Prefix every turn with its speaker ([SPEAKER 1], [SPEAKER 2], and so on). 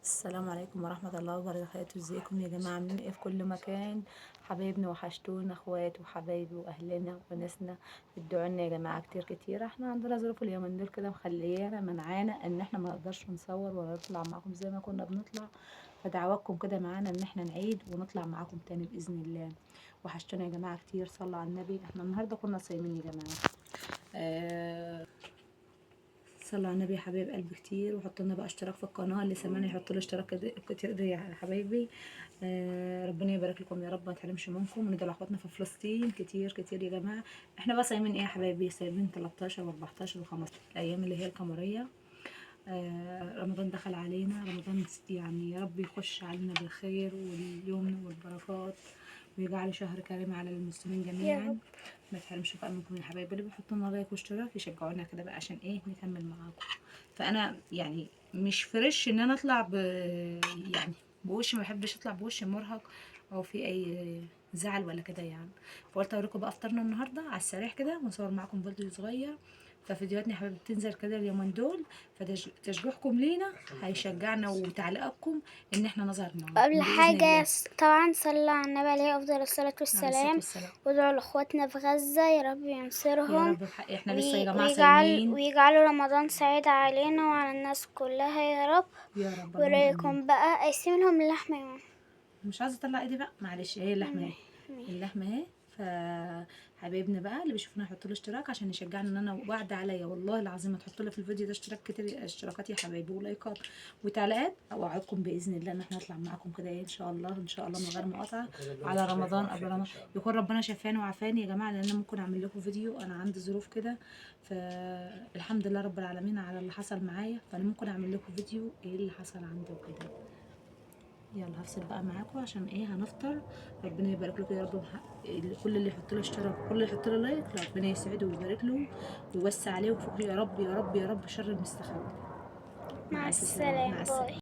[SPEAKER 1] السلام عليكم ورحمة الله وبركاته. ازيكم يا جماعة؟ عاملين ايه في كل مكان؟ حبايبنا وحشتونا، اخوات وحبايبي واهلنا وناسنا. ادعوا لنا يا جماعة كتير كتير. احنا عندنا ظروف اليومين دول كده مخليانا منعانا ان احنا ما نقدرش نصور ولا نطلع معاكم زي ما كنا بنطلع، فدعواتكم كده معانا ان احنا نعيد ونطلع معاكم تاني بإذن الله. وحشتونا يا جماعة كتير، صلوا على النبي. احنا النهاردة كنا صايمين يا جماعة. صلوا على النبي يا حبايب قلبي كتير، وحطوا لنا بقى اشتراك في القناة، اللي سامعني يحط له اشتراك كتير ده يا حبايبي. ربنا يبارك لكم يا رب، ما تحرمش منكم، وندعي لاخواتنا في فلسطين كتير كتير يا جماعة. احنا بقى صايمين ايه يا حبايبي؟ صايمين 13 و14 و15 الايام اللي هي القمريه. رمضان دخل علينا، رمضان يعني يا رب يخش علينا بالخير واليمن والبركات، ويجعله شهر كريم على المسلمين جميعا.
[SPEAKER 2] يا رب.
[SPEAKER 1] ما تحرمش بقى منكم يا حبايبي، اللي بيحطوا لنا like واشتراك يشجعونا كده بقى عشان ايه نكمل معاكم. فانا يعني مش fresh ان انا اطلع يعني بوش، ما بحبش اطلع بوش مرهق او في اي زعل ولا كده يعني. فقلت اوريكم بقى افطارنا النهارده على السريع كده، ونصور معاكم فيديو صغير. ففيديوهاتنا يا حبايبي بتنزل كده اليومين دول، فتشجيعكم لينا هيشجعنا وتعليقاتكم ان احنا نظهر معاكم
[SPEAKER 2] وقبل
[SPEAKER 1] بإذن
[SPEAKER 2] حاجة
[SPEAKER 1] الله.
[SPEAKER 2] طبعا صلى على النبي عليه أفضل الصلاة
[SPEAKER 1] عليه الصلاة
[SPEAKER 2] والسلام،
[SPEAKER 1] والسلام.
[SPEAKER 2] وادعوا لإخواتنا في غزة يا رب ينصرهم.
[SPEAKER 1] يا رب بحق احنا لسه يا جماعة
[SPEAKER 2] ويجعل
[SPEAKER 1] صايمين.
[SPEAKER 2] ويجعلوا رمضان سعيد علينا وعلى الناس كلها يا رب.
[SPEAKER 1] يا رب، اللهم
[SPEAKER 2] ورايكم
[SPEAKER 1] آمين.
[SPEAKER 2] بقى قايسين لهم اللحمة يا ماما.
[SPEAKER 1] مش عايزة اطلع ايدي بقى، معلش. اهي اللحمة اهي، اللحمة اهي. فحبايبنا بقى اللي بيشوفونا يحطوا له اشتراك عشان يشجعنا، ان انا وعد عليا والله العظيم ما تحطوا لي في الفيديو ده اشتراك كتير، اشتراكات يا حبايبي ولايكات وتعليقات. اوعدكم باذن الله ان احنا نطلع معاكم كده ايه ان شاء الله، ان شاء الله من غير مقاطعه على رمضان قبل رمضان، يكون ربنا شفاني وعافاني يا جماعة، لان انا ممكن اعمل لكم فيديو، انا عندي ظروف كده، فالحمد لله رب العالمين على اللي حصل معايا، فانا ممكن اعمل لكم فيديو ايه اللي حصل عندي وكده. يلا هفصل بقى معاكم عشان ايه هنفطر. ربنا يبارك لكم يا رب، كل اللي يحط له اشتراك كل اللي يحط له like ربنا يسعده ويبارك له ويوسع عليه ويفك يا رب يا رب يا رب شر المستخبي.
[SPEAKER 2] مع
[SPEAKER 1] ألف سلامة.
[SPEAKER 2] السلامة،
[SPEAKER 1] مع السلامة.
[SPEAKER 2] bye.